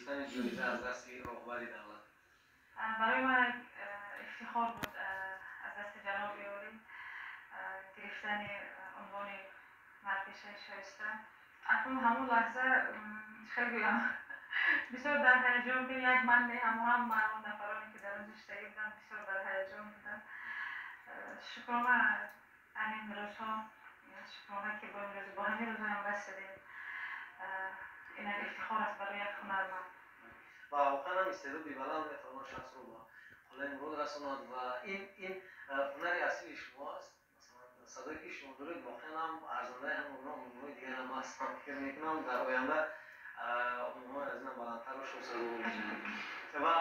Гирифтани ҷоиза аз дасти роҳбари давлат. Барои ман ифтихор буд аз дасти ҷаноби олӣ гирифтани унвони ҳунарпешаи шоиста. Акнун ҳамон лаҳза, чӣ гӯям, бисёр дар ҳаяҷон будем. Як ман не, ҳамоҳам ман он нафароне, ки дар он ҷо иштирок буданд, бисёр дар ҳаяҷон буданд. Шукрона ҳамин рӯзҳо, шукрона, ки бо имрӯз, бо ҳамин рӯзҳоям расидем. Ин як ифтихор аст барои як ҳунарманд. Ва воқеан ҳам истеъдоди баланд метавонад шахсро ба қуллаи мурод расонад ва ин ҳунари асили шумо аст. Масалан, садое, ки шумо доред, воқеан ҳам арзандаи ҳам унвонҳои дигар ҳам аст. Ман фикр мекунам, дар оянда унвонҳои аз инам баландтарро шумо сазовор мешавед. Ва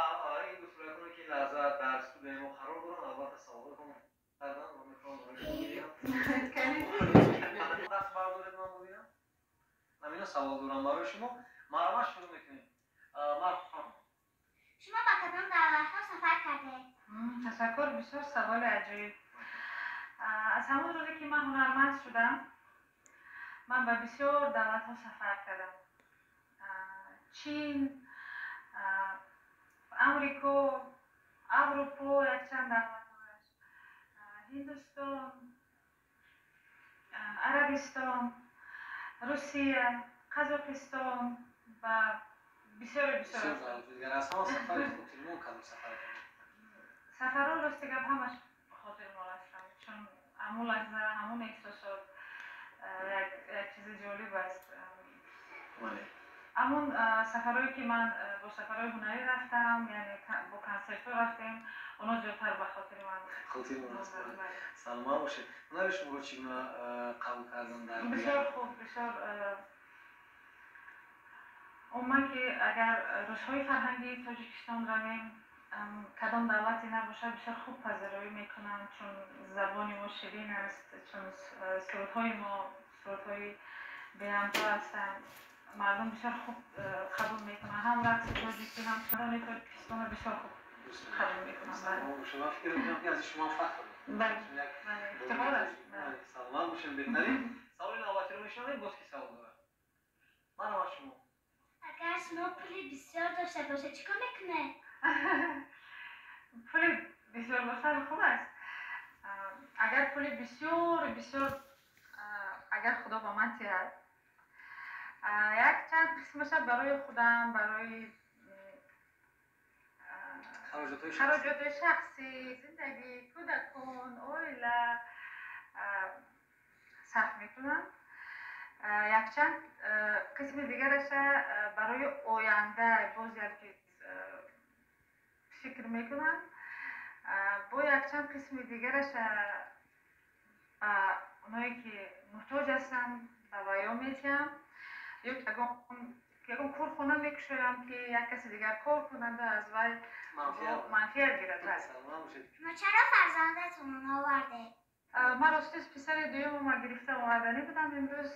ин дӯстдораконе, ки ин лаҳза дар студияи мо қарор доранд, албатта саволҳои кардан ва мехоҳам барои шумо бигӯям. Даст бардоред, ман бубинам. Ҳамино савол дорам барои шумо. Марҳамат, шурӯъ мекунем. Марҳамат. Шумо ба кадом давлатҳо сафар кардед? Ташаккур, бисёр саволи аҷоиб. Аз ҳамон рӯзе, ки ман ҳунарманд шудам, ман ба бисёр давлатҳо сафар кардам: Чин, Амрико, Аврупо, якчанд давлатҳояш, Ҳиндустон, Арабистон, Русия, Қазоқистон ва бисёре бисёр. Аз ҳама сафари хотирмон кадом сафар? Сафарҳо, рости гап, ҳамаш хотирмон ҳастанд, чун ҳамон лаҳза, ҳамон эҳсосот як чизи ҷолиб аст. Ҳамон сафарҳое, ки ман бо сафарҳои ҳунарӣ рафтам, яъне бо консертҳо рафтем, онҳо зиёдтар ба хотири ман. Хотирмон аст. Саломат бошед. Ҳунари шуморо чӣ гуна қабул кардан дар? Бисёр хуб, бисёр. Умуман, ки агар рӯзҳои фарҳангии Тоҷикистон равем, кадом давлате набошад, бисёр хуб пазироӣ мекунанд, чун забони мо ширин аст, чун сурудҳои мо сурудҳои беҳамто ҳастанд. Мардум бисёр хуб қабул мекунанд, ҳам рақси тоҷикӣ, ҳам суруди Тоҷикистонро бисёр хуб қабул мекунанд. Ман фикр мекунам, ки аз шумо фахр. Бале, ифтихор аст. Саломат бошед, беҳтарин. Саволи навбатиро мешунавем. Боз ки савол дорад? Марҳамат, шумо. Агар шумо пули бисёр дошта бошед, чӣ кор мекунед? Пули бисёр доштан хуб аст. Агар пули бисёр бисёр, агар Худо ба ман диҳад, як чанд қисмаша барои худам, барои хароҷотҳои шахсӣ, зиндагӣ, кӯдакон, оила сарф мекунам, якчанд қисми дигараша барои оянда боз як чиз фикр мекунам, бо якчанд қисми дигараша ба оное, ки муҳтоҷ ҳастанд, ба ваё медиҳам ё ягон корхона мекушоям, ки як каси дигар кор кунанда, аз вай манфиат гирад. Шумо чаро фарзандатонро наовардед? Ман ростис писари дуюмама гирифта оварданӣ будам имрӯз.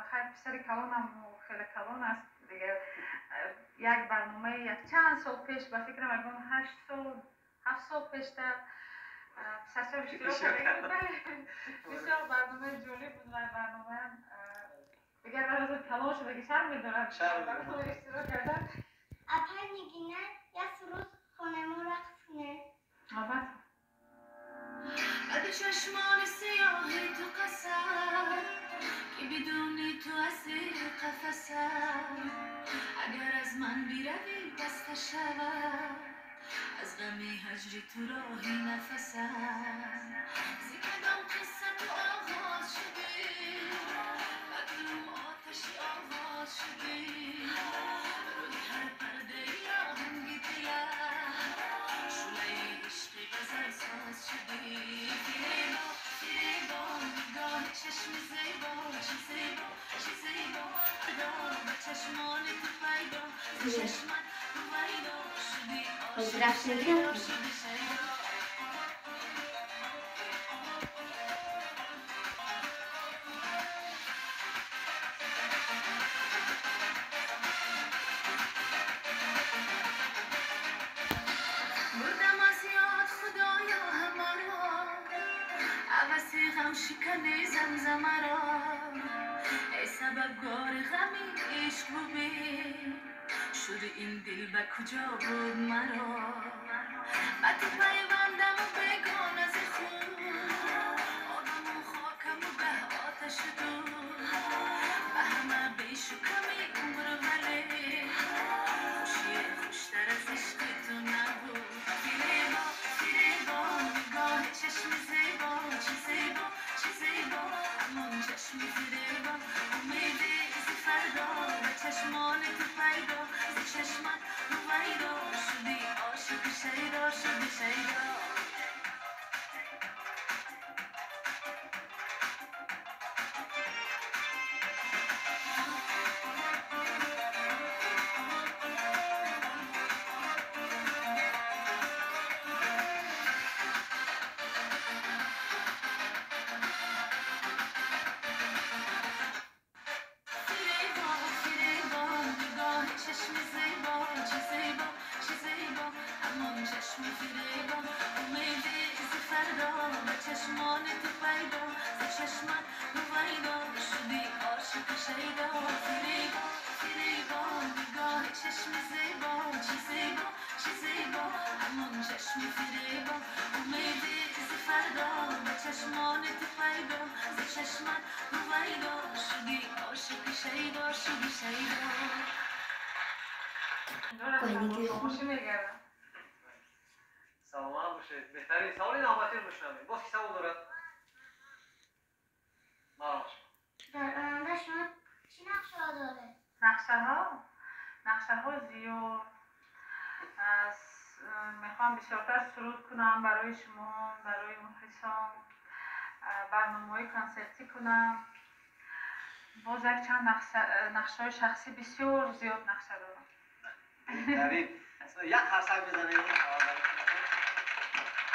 Хайр, писари калонам хеле калон аст дигар. Як барномаи якчанд сол пеш, ба фикрам, ягон 8 сол, 7 сол пештар писарчам иштирок карда буд. Бале, бисёр барномаи ҷолиб буд ва барномаам дигар барои калон шудаги шарм медорад барнома иштирок кардан. Апай Нигина, як суруд хонемо, рақс кунем. Албатта. Ба чашмони сиёҳи ту қасам, ки бидуни ту асири қафасам. Агар аз ман биравӣ, баста шавад аз ғами ҳаҷри ту роҳи нафасам. Зи кадом қисса ту оғоз шудӣ, ба дилум оташи овоз шудӣ. Рӯи ҳар пардаи оҳанги дилам шӯлаи ишқи ғазалсоз шудӣ. Фиребо, фиребо, нигоҳи чашми зебо, чӣ зебо, чӣ зебо. Ба чашмони ту пайдо, зи чашмат ҳувайдо шудӣ. Ошиқ шудӣ, шайдо. Бурдам аз ёд, Худоё, ҳамаро, ҳаваси ғамшикани замзамаро. Эй сабабгори ғами ишқ, бубин. Сури ин дил ба куҷо бурд маро? Ба ту пайвандаму бегона зи худ, одаму хокаму гаҳ оташу дуд. Ба ҳама бешу ками умр, вале хушие хуштар аз ишқи ту набуд. Фиребо, фиребо, нигоҳи чашми зебо, чӣ зебо, чӣ зебо, ҳамон чашми фиребо. Умеде зи фардо ба чашмони ту пайдо, зи чашмат ҳувайдо шуди, ошиқи шайдо шуди, шайдо. Фиребо, фиребо, нигоҳи чашми зебо, чӣ зебо, чӣ зебо, ҳамон чашми фиребо. Умеде зи фардо ба чашмони ту пайдо, зи чашмат ҳувайдо шуди, ошиқи шайдо. Фиребо, фиребо, нигоҳи чашми зебо, чӣ зебо, чӣ зебо, ҳамон чашми фиребо. Умеде зи фардо ба чашмони ту пайдо, зи чашмат ҳувайдо шуди, ошиқи шайдо шуди, шайдо. Хушӣ мегардам. Саломат бошед. Беҳтарин. Саволи навбатиро мешунавем. Боз ки савол дорад? Марҳамат шумо. Дар оянда шумо чӣ нақшаҳо доред? Нақшаҳо, нақшаҳо зиёд. Мехоҳам бисёртар суруд кунам барои шумо, барои мухлисон, барномаҳои консертӣ кунам. Боз якчанд нақшаҳои шахсӣ, бисёр зиёд нақша дорам. Беҳтарин. Як қарсак мезанем.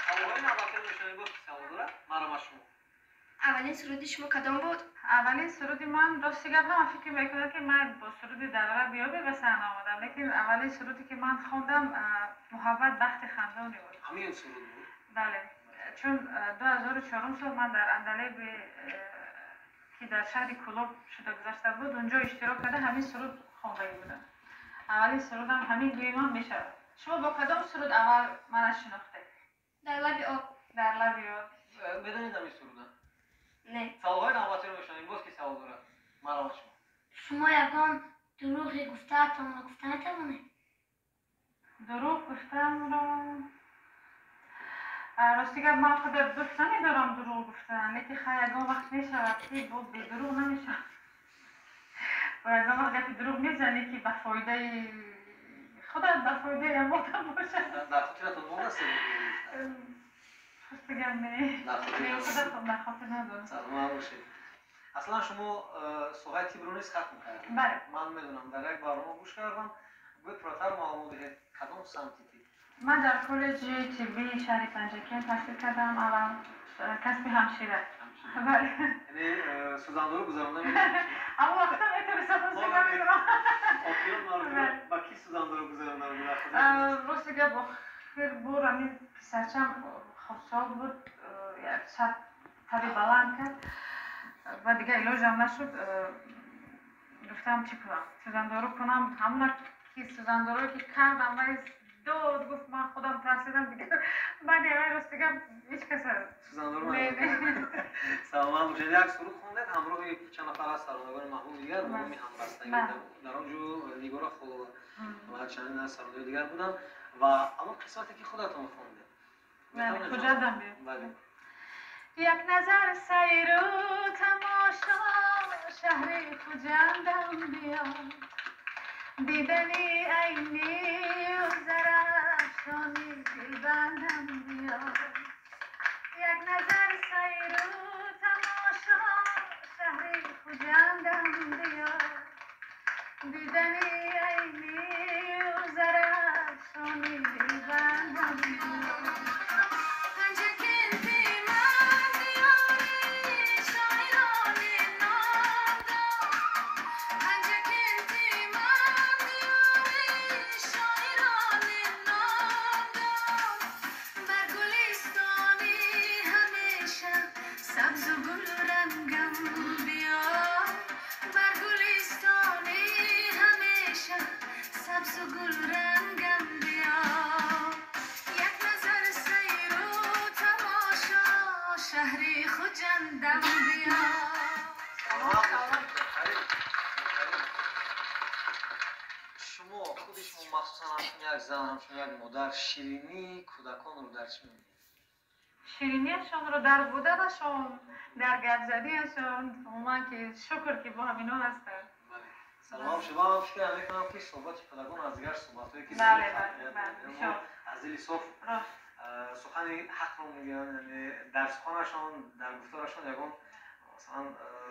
Саволҳои навбатиро мешунавем. Боз ки савол дорад? Марҳамат шумо. Аввалин суруди шумо кадом буд? Аввалин суруди ман, рости гап, ҳама фикр мекунад, ки ман бо суруди "Дар лаби об" ба саҳна омадам, лекин аввалин суруде, ки ман хондам, "Муҳаббат бахти хандоне" буд. Ҳамин суруд буд? Бале, чун 2004 сол ман дар Андалеби, ки дар шаҳри Кӯлоб шуда гузашта буд, унҷо иштирок карда, ҳамин суруд хондагӣ будам. Аввалин сурудам ҳамин гӯи ман мешавад. Шумо бо кадом суруд аввал мана шинохтед? "Дар лаби об". "Дар лаби об". Медонед ҳамин суруда? Не. Саволҳои навбатиро мешунавем. Боз ки савол дорад? Марҳамат шумо. Шумо ягон дурӯғе гуфтаатонро гуфта метавонед? Дурӯғ гуфтанро, рости гап, ман худа дӯст намедорам дурӯғ гуфтан, лекин хай, ягон вақт мешавад, ки бо бедурӯғ намешавад. Бо ягон вақт гапи дурӯғ мезанӣ, ки ба фоидаи худат, ба фоидаи ягон бошад. Дар хотиратон мондааст? Рости гап, не. Дар хотир Не, худатон дар хотир надорам. Саломат бошед. Аслан шумо соҳаи тибро низ хатм кардед? Бале. Ман медонам, дар як барнома гӯш кардам. Бояд пурратар маълумот диҳед, кадом самти тиб? Ман дар коллеҷи тиббии шаҳри Панҷакент таҳсил кардам, аввал касби ҳамшира. Бале. Яъне сӯзандору гузаронда метавонед? Аммо вақта метавонистам, рости гап, медонам. Охирон маротиба ба кӣ сӯзандору гузаронда буд? Рости гап, охир бор ҳамин писарчам хурдсол буд, як шаб таби баланд кард ва дигар илоҷам нашуд. Гуфтам, чӣ кунам, сӯзандору кунам. Ҳамона ки сӯзандоруе ки кардам, вай дод гуфт, ман худам тарсидам. Дигар баъди вай, рости гап, ҳеҷ каса сӯзандору. Не, не. Саломат бошед. Як суруд хондед ҳамроҳи чанд нафар аз сарондагони маҳбуби дигар бо номи "Ҳамбастагӣ". Дар он ҷо Нигора Холова ва чандин аз сарондаҳои дигар буданд ва ҳамон қисмате, ки худатон хондед. Бале, "Хуҷандам биё". Бале. Як назар сайру тамошо шаҳри Хуҷандам биё, дидани Айнию Зарафшони дилбандам биё. Як назар сайру тамошо шаҳри Хуҷандам биё, дидани Айнию Зарафшони дилбандам биё. Панҷакенти ман, диёри шоирони номдор. Панҷакенти ман, диёри шоирони номдор. Бар гулистони ҳамеша сабзу гулрангам биё. Бар гулистони ҳамеша. Ҳамчун як зан, ҳамчун як модар, ширинии кӯдаконро дар чӣ мебинед? Ширинияшонро дар буданашон, дар гапзадиашон, умуман ки шукр ки бо ҳамино ҳастанд. Саломат шумо. Ман фикр мекунам ки суҳбати кӯдакон аз дигар суҳбатҳое ки аз дили соф сухани ҳақро мегӯянд, яъне дар суханашон, дар гуфторашон ягон масалан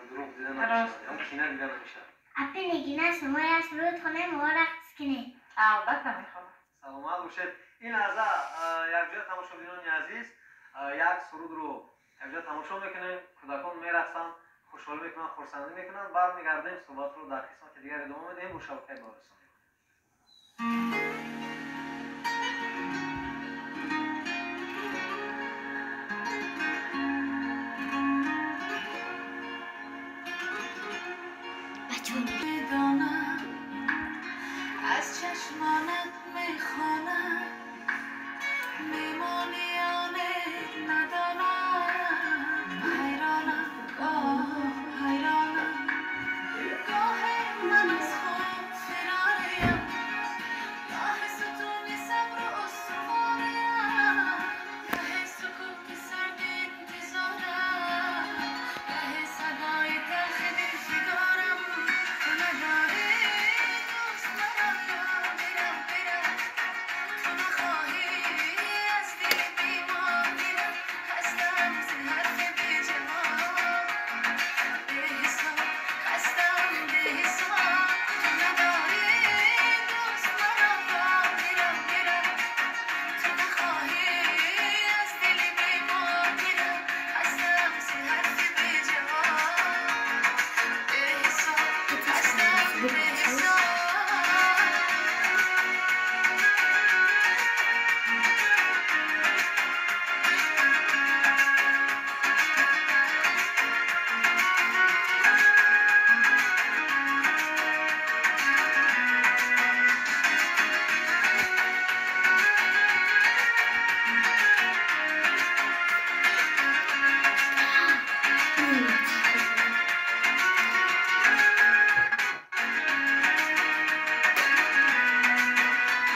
дурӯғ дида намешавад, ягон кина дида намешавад. Апи Нигина, шумо як суруд хонед, мо рақс кунем. Албатта мехонам. Саломат бошед. Ин лаҳза якҷоя тамошобинони азиз як сурудро якҷоя тамошо мекунем, кӯдакон мерақсанд, хушҳолӣ мекунанд, хурсандӣ мекунанд. Бармегардем, суҳбатро дар қисмати дигар идома медиҳем бо шабакаи Баҳористон. Медонам аз чашмонат мехонам, мемонӣ ё не надонам, ҳайронам, гоҳ ҳайронам, гоҳе ман аз худ фирорем, гоҳе сутуни сабру устуворем, гаҳе сукути сарди интизорам, гаҳе садои талхи дилфигорам. Ту надорӣ дӯст маро, ёр бирав, бирав, ту нахоҳӣ аз дили бемор бирав, хастам зи ҳарфи беҷавоб, беҳисоб хастам беҳисоб. Ту надорӣ дӯст маро, ёр бирав, бирав, ту нахоҳӣ аз дили бемор бирав, хастам зи ҳарфи беҷавоб, беҳисоб хастам беҳисоб.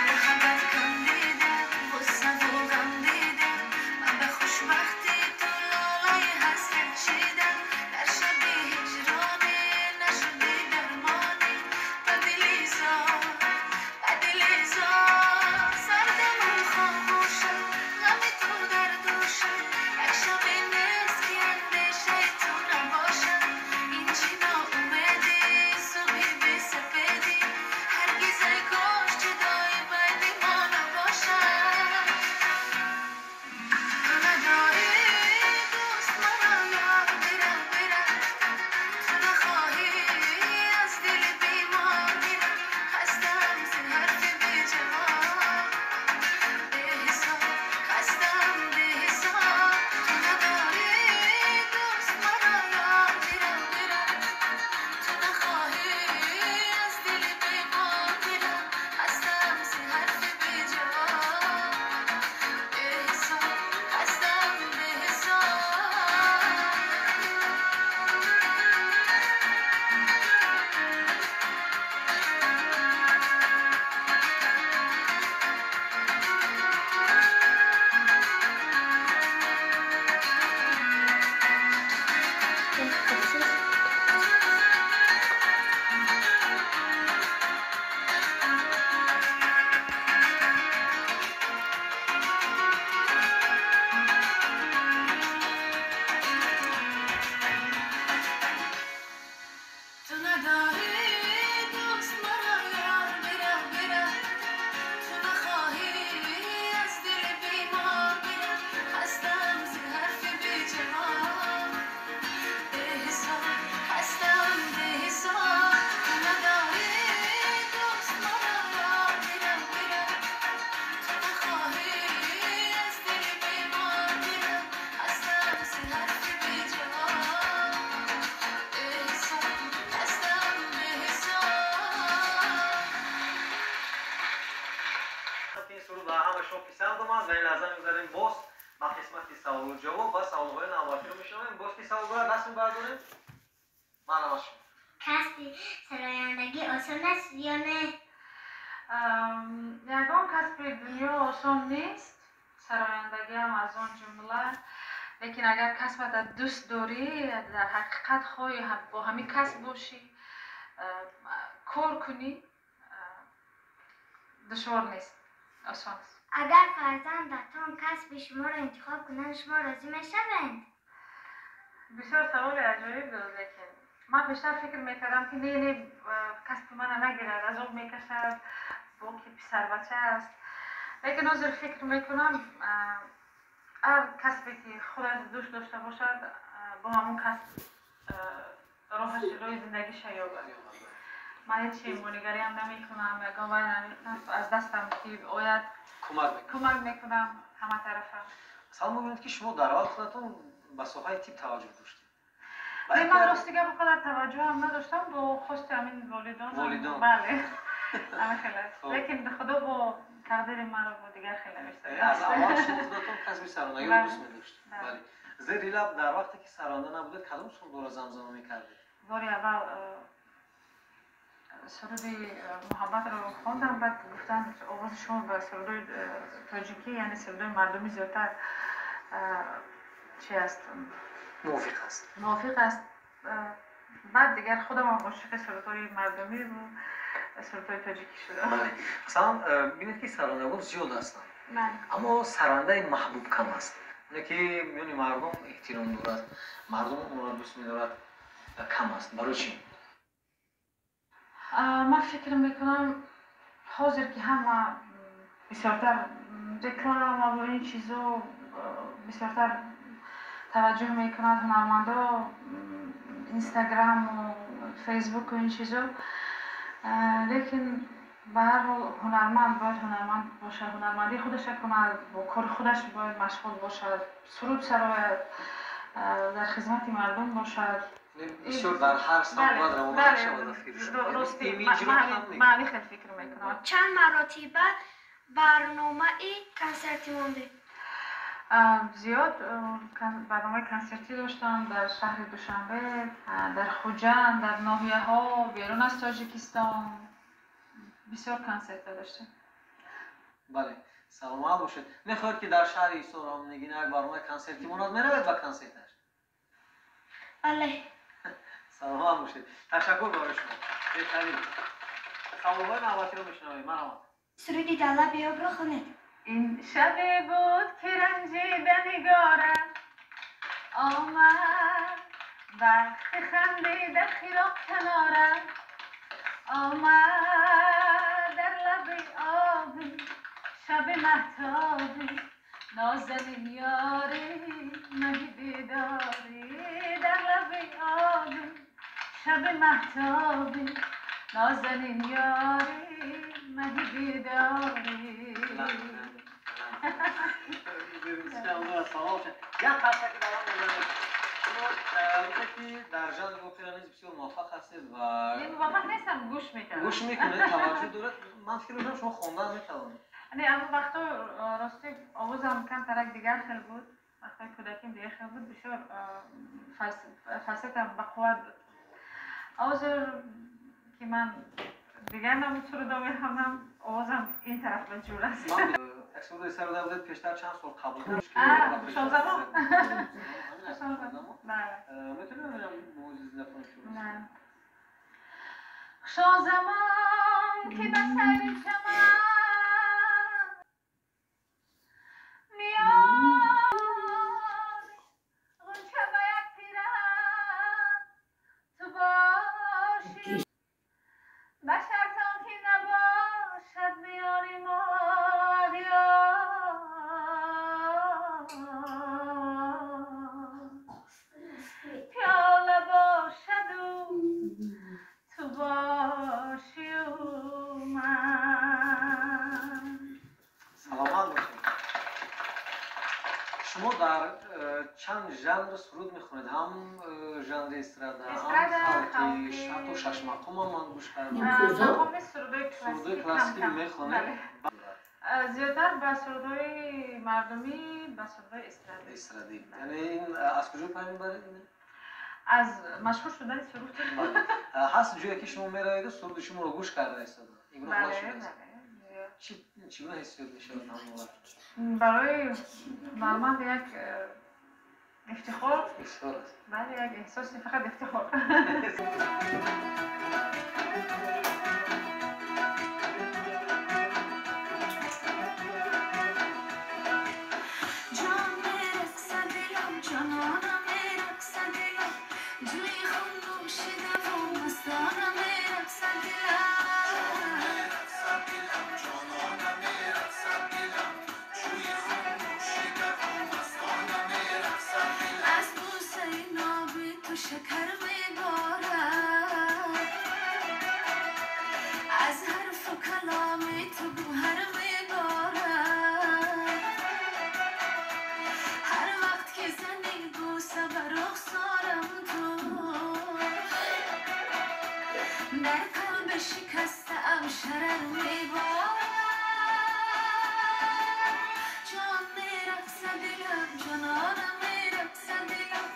Муҳаббат кам дидам, ғуссаву ғам дидам, ман ба хушбахтӣ ту лолаи ҳасрат чидам, дар шаби ҳиҷронӣ нашуди дармонӣ, ба дили зор, ба дили зор, сардаму хомӯшам, ғами ту дар дӯшам, як шабе нест ки андешаи ту набошам, ин чӣ ноумедӣ, субҳи бесафедӣ, ҳаргиз ай кош ҷудоӣ байни мо набошад. Ту надорӣ дӯст маро, ёр бирав, бирав, ту нахоҳӣ аз дили бемор бирав, хастам зи ҳарфи беҷавоб, беҳисоб хастам беҳисоб. Ту надорӣ дӯст маро, ёр бирав, бирав, ту нахоҳӣ аз дили бемор бирав, хастам зи ҳарфи беҷавоб, беҳисоб хастам беҳисоб. Ту надорӣ дӯст маро, ёр бирав, бирав, ту нахоҳӣ аз дили бемор бирав, хастам зи ҳарфи беҷавоб, беҳисоб хастам беҳисоб. Ту надорӣ дӯст маро, ёр бирав, бирав, ту нахоҳӣ аз дили бемор бирав, хастам зи ҳарфи беҷавоб, беҳисоб хастам беҳисоб. Ин суруд ба ҳама шумо писанд омад ва ин лаҳза мегузарем боз ба қисмати саволу ҷавоб ва саволҳои навбатиро мешунавем. Боз ки савол дорад, даст мебардорем. Манам аз шумо. Касби сарояндагӣ осон аст ё не? Ягон касби дунё осон нест, сарояндагиам аз он ҷумла. Лекин агар касбата дӯст дорӣ, дар ҳақиқат хоҳӣ бо ҳамин касб бошӣ, кор кунӣ, душвор нест, осон аст. Агар фарзандатон касби шуморо интихоб кунанд, шумо розӣ мешавед? Бисёр саволи аҷоиб дод, лекин ман бештар фикр мекардам, ки не, не, касби мана нагирад, азоб мекашад, бо ки писарбача аст. Лекин ҳозир фикр мекунам, ҳар касбе ки худаш дӯст дошта бошад, бо ҳамон касб роҳаш, роҳи зиндагиша ёбад. Ман ҳеҷ монигариам намекунам, ягон вай намекунам, аз дастам ки ояд кӯмак мекунам ҳама тарафа. Масалан, мебинед, ки шумо дар аввал худатон ба соҳаи тиб таваҷҷӯҳ доштед. Не, ман рости гап он қадар таваҷҷӯҳам надоштам, бо хости ҳамин волидон. Волидон. Бале, ҳамин хел аст. Лекин Худо бо тақдири маро бо дигар хел навиштааст. Аз аввал шумо худатон касби сарондагиро дӯст медоштед. Бале. Зери лаб дар вақте ки саронда набудед, кадом сурудҳоро замзама мекардед? Бори аввал суруди муҳаббатро хондам, баъд гуфтанд, овози шумо ба сурудҳои тоҷикӣ, яъне сурудҳои мардумӣ зиёдтар чи аст? Мувофиқ аст. Мувофиқ аст. Баъд дигар худамам ошиқи сурудҳои мардумӣ сурудҳои тоҷикӣ шудам. Бале. Масалан, бинед, ки сарондагон зиёд ҳастанд, аммо сарандаи маҳбуб кам аст, оне ки миёни мардум эҳтиром дорад, мардум онро дӯст медорад, кам аст. Барои чӣ? Ман фикр мекунам, ҳозир ки ҳама бисёртар реклама ва ин чизо бисёртар таваҷҷӯҳ мекунад, ҳунармандо инстаграму фейсбуку ин чизо, лекин ба ҳар ҳол ҳунарманд бояд ҳунарманд бошад, ҳунармандии худаша кунад, бо кори худаш бояд машғул бошад, суруд сарояд, дар хизмати мардум бошад. Бисёр дар ҳар самт бояд равона шавад. Рости, ман ҳамин хел фикр мекунам. Чанд маротиба барномаи консертӣ мондед? Зиёд барномаи консертӣ доштам дар шаҳри Душанбе, дар Хуҷанд, дар ноҳияҳо, берун аз Тоҷикистон бисёр консертҳо доштем. Бале, саломат бошед. Мехоҳед, ки дар шаҳри Ҳисор Нигина як барномаи консертӣ монад, меравед ба консерташ? Бале. Саломат бошед, ташаккур барои шумо. Беҳтарин. Саволҳои навбатиро мешунавем, марҳамат. Суруди "Дар лаби обро" хонед. Ин шабе буд, ки ранҷида нигорам омад, вақти хандида хироқ канорам омад, дар лаби оби шаби маҳтобӣ, нозанин ёри, маҳи бедорӣ, дар лаби оби шаби маҳтобӣ, нозанин ёри, маҳи бедорӣ. Як қарсаки баланд мезанед. Шумо гуфтед, ки дар жанри опера низ бисёр муваффақ ҳастед ва Не, муваффақ нестам, гӯш мекардам. Гӯш мекунед, таваҷҷӯҳ доред. Ман фикр мекунам, шумо хондан метавонед. Не, аммо вақто рости овозам камтарак дигар хел буд, вақтҳои кӯдаким дигар хел буд, бисёр фалсетам бақувват буд. Ҳозир ки ман дигар намуд сурудо мехонам, овозам ин тараф ба ҷур аст. Як суруде сарода будед пештар, чанд сол қабл. Хушонзамон. Метавонем бинам мӯъҷиза? Хушонзамон, ки ба сари чаман меояд ғунча ба як пиран, ту бошӣ, ба шарт он ки набошад миёни мо ағёр, пиёла бошаду ту бошию ман. Саломат бошед. Шумо дар чанд жанр суруд мехонед? Ҳам жанри эстрада, ҳам халқӣ, ҳатто шашмақомам ман гӯш кардам. Мақоми сурудҳои сурудҳои классикӣ мехонед. Зиёдтар ба сурудҳои мардумӣ, ба сурудҳои эстрадӣ. Эстрадӣ. Яъне ин аз куҷо пай мебаред? Аз машҳур шудани суруд. Ҳаст ҷое, ки шумо мераведу суруди шуморо гӯш карда истода? Бале. Чӣ гуна ҳиссиёт мешавад ҳамон вақт? Барои ҳунарманд як ифтихор. Ифтихор аст. Бале, як эҳсоси фақат ифтихор. Ҷон мерақсад дилам, ҷонона мерақсад дилам, ҷӯи хун нӯшидаву мастона мерақсад дилам. Аз бӯсаи ноби ту шакар меборад, аз ҳарфу каломи ту гӯҳар меборад. Ҳар вақт ки зани бӯса ба рухсорам ту, дар қалби шикастаам шарар меборад. Ҷон мерақсад дилам, ҷонона мерақсад дилам,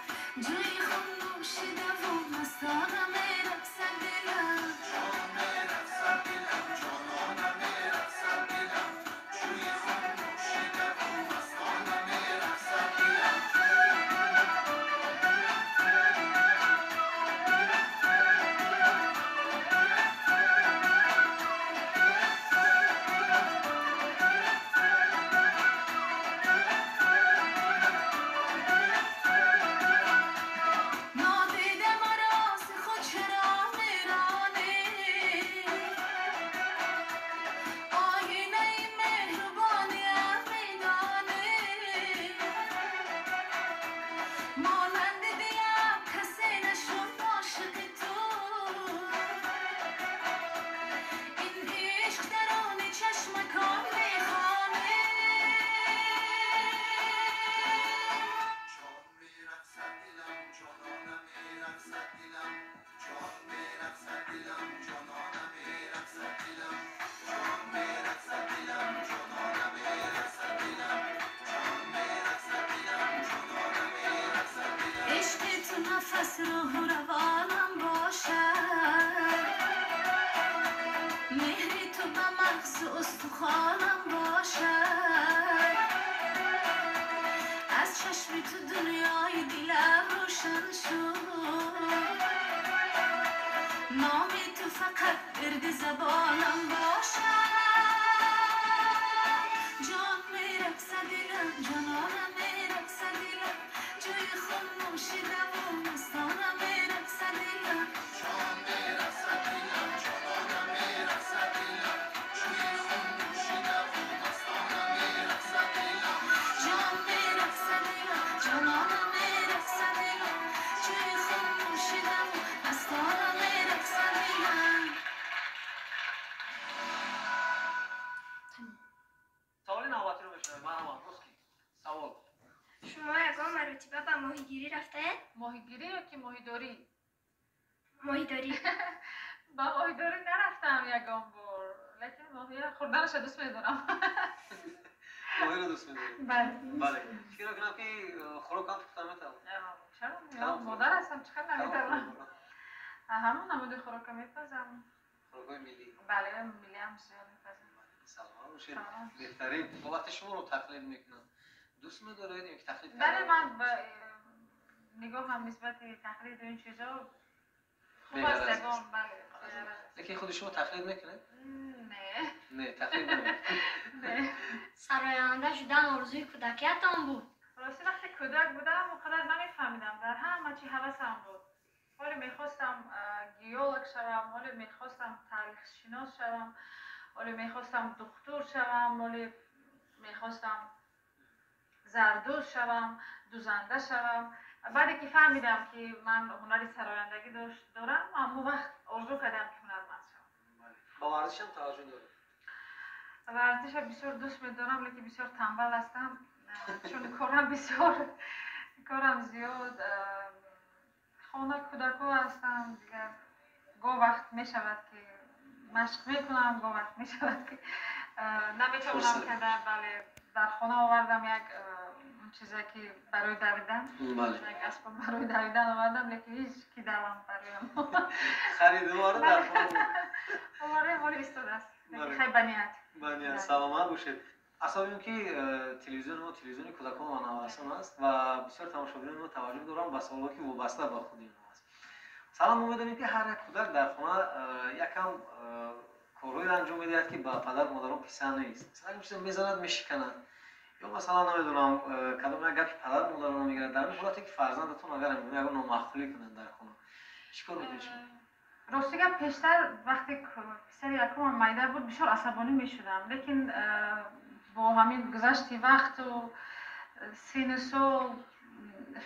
ҷӯи хун нӯшидаву мастона мерақсад дилам. Нодида маро зи худ чаро меронӣ? Оинаи меҳрубониам медонӣ. Монанди дилам касе нашуд ошиқи ту. Ин ишқ даруни чашмакон мехонӣ. Ҷон мерақсад дилам, ҷонона мерақсад дилам, ҷон мерақсад дилам, ҷонона мерақсад дилам, ҷон мерақсад дилам, ҷонона мерақсад дилам, ҷон мерақсад дилам, ҷонона мерақсад дилам. Ишқи ту нафас, рӯҳу равонам бошад, меҳри ту ба мағзу устухонам бошад. Аз чашми ту дунёи дилам рӯшан шуд, номи ту фақат вирди забонам бошад. Ҷон мерақсад дилам, ҷонона мерақсад дилам, ҷӯи хун нӯшидаву мастона мерақсад дилам. Ҷон мерақсад дилам, ҷонона мерақсад дилам, ҷӯи хун нӯшидаву мастона мерақсад дилам. Ҷон мерақсад дилам, ҷонона мерақсад дилам, ҷӯи хун нӯшидаву мастона мерақсад дилам. Саволи навбатиро мешунавем. Марҳамат, боз ки савол. Шумо ягон маротиба ба моҳигирӣ рафтаед? Моҳигирӣ ё ки моҳидорӣ? Моҳидорӣ. Ба моҳидорӣ нарафтам ягон бор, лекин моҳия хӯрданаша дӯст медорам. Моҳиро дӯст медоред? Бале. Бале, фикр мекунам, ки хӯрок ҳам пухта метавонед. Чаро? Кадом хӯрок? Модар ҳастам, чӣ қадр Кадом наметавонам? хӯрок? Ҳамон намуди хӯрока мепазам. Хӯрокҳои миллӣ? Бале, миллиам зиёд мепазам. Саломат бошед. Саломат. Беҳтарин. Бо вақте шуморо тақлид мекунанд, дӯст медоред ё ки тақлид Бале, кардан? ман ба нигоҳам нисбати тақлиду ин чизо хуб аст. Беғараз Ягон аст. бале, беғараз аст. Лекин худи шумо тақлид мекунед? Не. Не, тақлид намекунед. Не. Сароянда шудан орзуи кӯдакиятон буд? Рости, вақте кӯдак будам, он қадар намефаҳмидам, дар ҳама чӣ ҳавасам буд. Ҳоле мехостам геолог шавам, ҳоле мехостам таърихшинос шавам, ҳоле мехостам духтур шавам, ҳоле мехостам зардӯз шавам, дузанда шавам. Баъде ки фаҳмидам, ки ман ҳунари сарояндагӣ дорам, ҳамон вақт орзу кардам, ки ҳунарманд шавам. Ба варзишам таваҷҷӯҳ доред? Варзиша бисёр дӯст медорам, лекин бисёр танбал ҳастам, чун корам бисёр, корам зиёд, хона, кӯдакҳо ҳастам. Дигар гоҳ вақт мешавад, ки машқ мекунам, гоҳ вақт мешавад, ки наметавонам Фурсат. карда. Бале, дар хона овардам як чизе, ки барои давидан, як асбоб барои давидан овардам, лекин ҳеҷ ки давам бароям. Харидувора дар хона. Овардаем, ҳоло истодааст, лекин хай, ба ният. Бале, саломат бошед. Асаби он ки телевизиони мо телевизиони кӯдакон ва наврасон аст ва бисёр тамошобинони мо таваҷҷӯҳ доранд ба саволҳое ки вобаста ба худи инҳо аст. Салом, мо медонем ки ҳар як кӯдак дар хона якам корҳоеро анҷом медиҳад, ки ба падару модарон писанд нест. Масалан, чизе мезанад, мешиканад, ё масалан, намедонам, кадом як гапи падару модаронро мегирад. Дар ин ҳолате ки фарзандатон агар ягон номаъқулӣ кунад дар хона, чӣ кор мекунед шумо? Рости гап, пештар вақте писари якумам майда буд, бисёр асабонӣ мешудам, лекин бо ҳамин гузашти вақту сину сол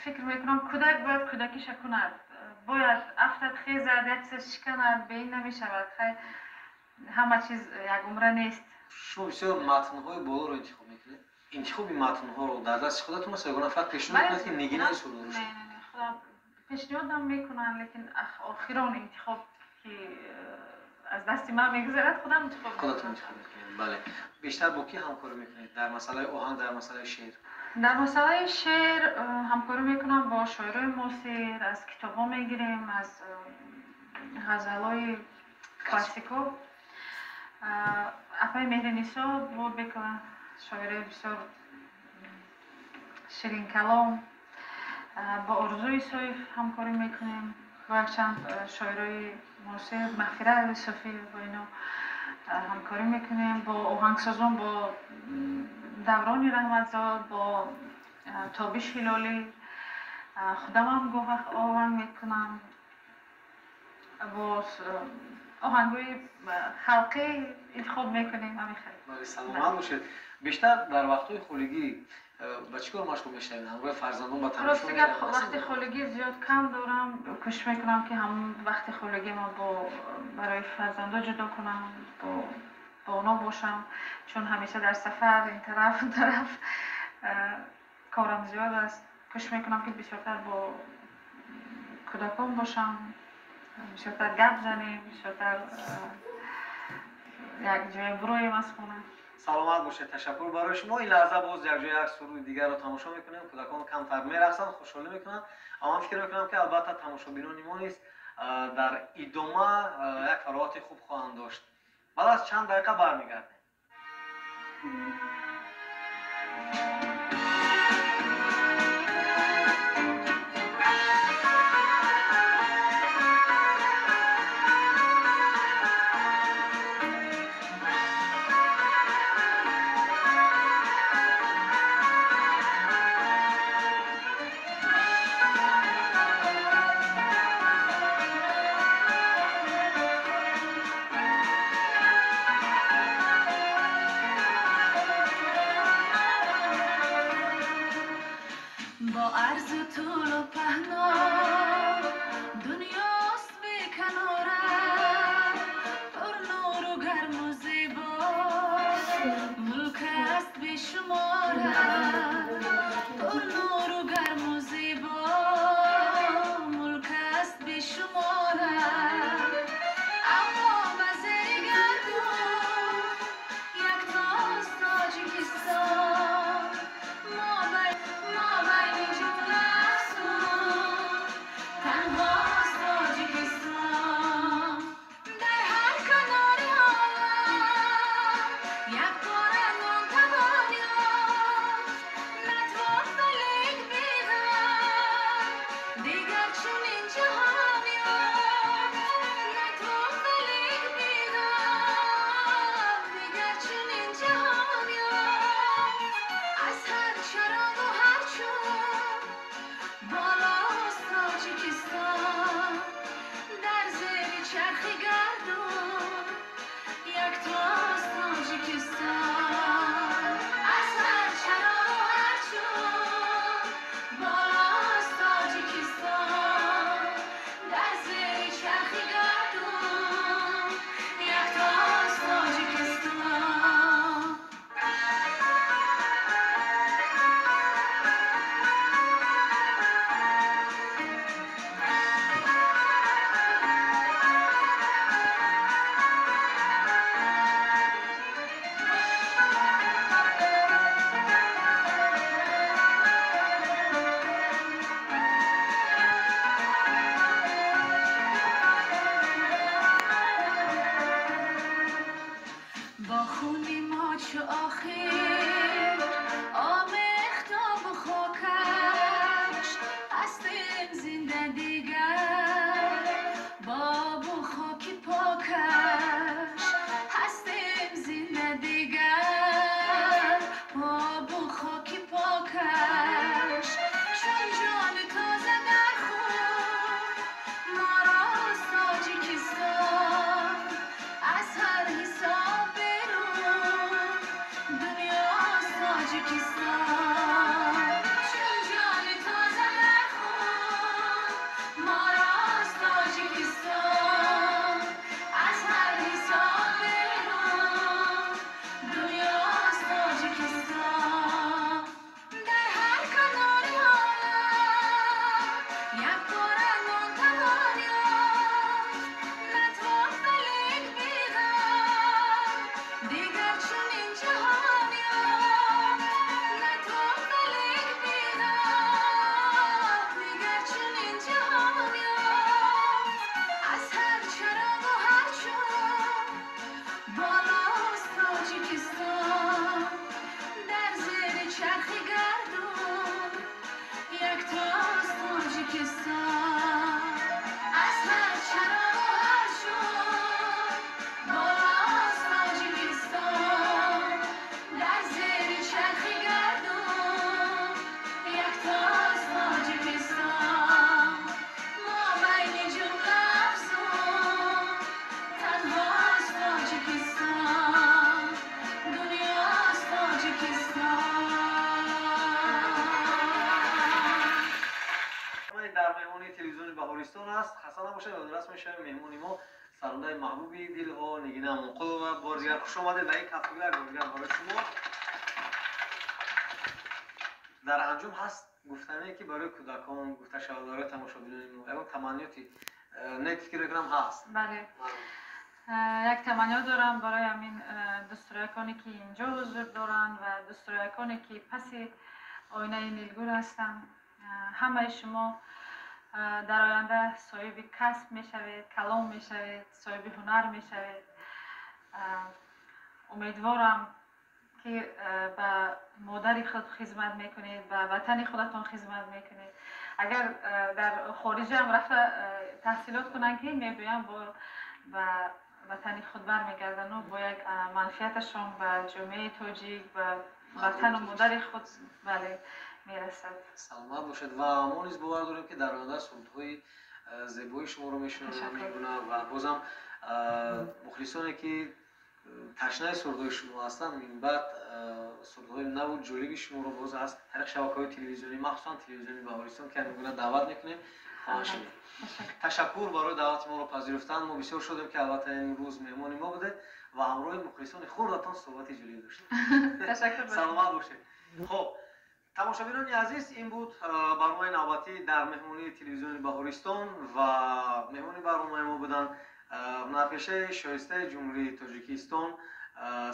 фикр мекунам, кӯдак бояд кӯдакиша кунад, бояд афтад, хезад, як чиза шиканад, беин намешавад. Хай, ҳама чиз якумра нест. Шумо бисёр матнҳои болоро интихоб мекунед. Интихоби матнҳоро дар дасти худатон аст ё ягон нафар пешниҳод мекунад, ки Нигина ин сурудро? Не, не, худам пешниҳодам мекунанд, лекин охирон интихоб ки аз дасти ман мегузарад, худам интихоб. Худатон интихоб мекунед, бале. Бештар бо кӣ ҳамкорӣ мекунед дар масъалаи оҳанг, дар масъалаи шеър? Дар масъалаи шеър ҳамкорӣ мекунам бо шоирои муосир, аз китобҳо мегирем, аз ғазалҳои классико. Апаи Меҳринисо Болотбекова, шоираи бисёр ширинкалом, бо Орзу Исоев ҳамкорӣ мекунем, бо якчанд шоирои муосир, Мағфира Юсуфӣ, бо ино ҳамкорӣ мекунем, бо оҳангсозон, бо Даврони Раҳматзод, бо Тобиш Ҳилолӣ. Худамам гоҳ вақт оҳанг мекунам, боз оҳангҳои халқӣ интихоб мекунем, ҳамин хел. Бале, саломат бошед. Бештар дар вақтҳои холигӣ ба чӣ кор машғул мешавед? Ҳамроҳи фарзандон ба тамошо? Рости гап, вақти холигӣ зиёд кам дорам. Кӯшиш мекунам, ки ҳамон вақти холигиро бо барои фарзандо ҷудо кунам, бо онҳо бошам, чун ҳамеша дар сафар, ин тараф, он тараф, корам зиёд аст. Кӯшиш мекунам, ки бисёртар бо кӯдакон бошам, бисёртар гап занем, бисёртар як ҷоя буроем аз хона. Саломат бошед, ташаккур барои шумо. Ин лаҳза боз якҷоя як суруди дигарро тамошо мекунем. Кӯдакон камтар мерақсанд, хушҳолӣ мекунанд, аммо ман фикр мекунам, ки албатта тамошобинони мо низ дар идома як фароғати хуб хоҳанд дошт. Баъд аз чанд дақиқа бармегардем. Бо арзу тулу паҳно дунёст беканора, пурнуру гарму зебо мулк аст бешумора, пурнуру гарму зебо мулк аст бешумора. Аммо ба зери гардун яктост Тоҷикистон, мобайни ҷумла афсун танҳост Тоҷикистон. Дар ҳар канори олам як пора нон тавон ёфт, натвон валек беғам дигар чунин ҷаҳон ёфт, натвон валек беғам дигар чунин ҷаҳон ёфт. Аз ҳар чароғу ҳар чун болост Тоҷикистон, дар зери чархи гардун яктост Тоҷикистон. Аз ҳар чароғу ҳар чун болост Тоҷикистон, дар зери чархи гардун яктост Тоҷикистон. хокаш ҳастем зинда дигар, обу хоки покаш чун ҷони тоза дар хун морост Тоҷикистон, аз ҳар ҳисоб берун дунёст Тоҷикистон. Чун ҷони тоза дар хун морост Тоҷикистон, аз ҳар ҳисоб берун дунёст Тоҷикистон. Дар ҳар канори олам як пора нон тавон ёфт, натвон валек беғам дигар чунин ҷаҳон ёфт, натвон валек беғам дигар чунин ҷаҳон ёфт. Аз ҳар чароғу ҳар чун болост Тоҷикистон, дар зери чархи гардун яктост Тоҷикистон. Аз ҳар чароғу ҳар чун болост Тоҷикистон, дар зери чархи гардун яктост Тоҷикистон. Мо байни ҷумла афзун танҳост Тоҷикистон, дунёст Тоҷикистон. Дар меҳмонии телевизиони Баҳористон аст. Хаста набошед, ёдрас мешавем, меҳмони мо сарондаи маҳбуби дилҳо Нигина Амонқулова. Бори дигар хуш омадед ва ин кафкӯбӣ як бори дигар барои шумо. Дар анҷом ҳаст гуфтане ки барои кӯдакон гуфта шавад, барои тамошобинони мо ягон таманниёти нек фикр мекунам ҳаст? Бале, як таманниё дорам барои ҳамин дӯстрояконе ки инҷо ҳузур доранд ва дӯстрояконе ки паси оинаи нилгур ҳастанд. Ҳамаи шумо дар оянда соҳиби касб мешавед, калом мешавед, соҳиби ҳунар мешавед. Умедворам ки ба модари худ хизмат мекунед, ба ватани худатон хизмат мекунед. Агар дар хориҷаам рафта таҳсилот кунанд, ки мебиёям ба ватани худ бармегардану бо як манфиаташон ба ҷомеаи тоҷик, ба ватану модари худ, бале, мерасад. Саломат бошед ва мо низ бовар дорем ки дар оянда сурудҳои зебои шуморо мешунавем Ташаккур. мегуна ва бозам мухлисоне ки ташнаи сурудҳои шумо ҳастанд, минбаъд сурудҳои наву ҷолиби шуморо боз аз тариқи шабакаҳои телевизионӣ, махсусан телевизиони Баҳористон, ки ҳамин даъват мекунем, хоҳанд шунид. Ташаккур. Ташаккур барои даъвати моро пазируфтан. Мо бисёр шодем ки албатта имрӯз меҳмони мо будед ва ҳамроҳи мухлисони хурдатон суҳбати ҷолиб доштем. Ташаккур ба шумо. Саломат бошед. Хоб, тамошобинони азиз, ин буд барномаи навбатӣ дар меҳмонии телевизиони Баҳористон ва меҳмони барномаи мо буданд ҳунарпешаи шоистаи Ҷумҳурии Тоҷикистон,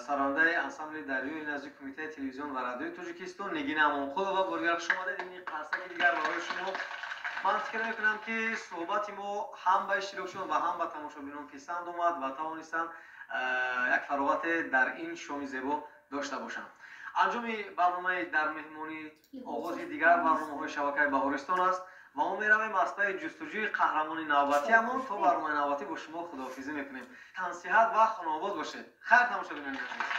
сарондаи ансамбли Дарёи назди Кумитаи телевизион ва радиои Тоҷикистон Нигина Амонқулова. Бори дигар хуш омадед. Ин қарсаки дигар барои шумо. Ман фикр мекунам ки суҳбати мо ҳам ба иштирокчиён ва ҳам ба тамошобинон писанд омад ва тавонистанд як фароғате дар ин шоми зебо дошта бошанд. Анҷоми барномаи дар меҳмонӣ оғози дигар барномаҳои шабакаи Баҳористон аст ва мо меравем аз пайи ҷустуҷӯи қаҳрамони навбатиамон. То барномаи навбатӣ бо шумо худоҳофизӣ мекунем. Тансиҳат ва хонаобод бошед. Хайр, тамошобинони азиз.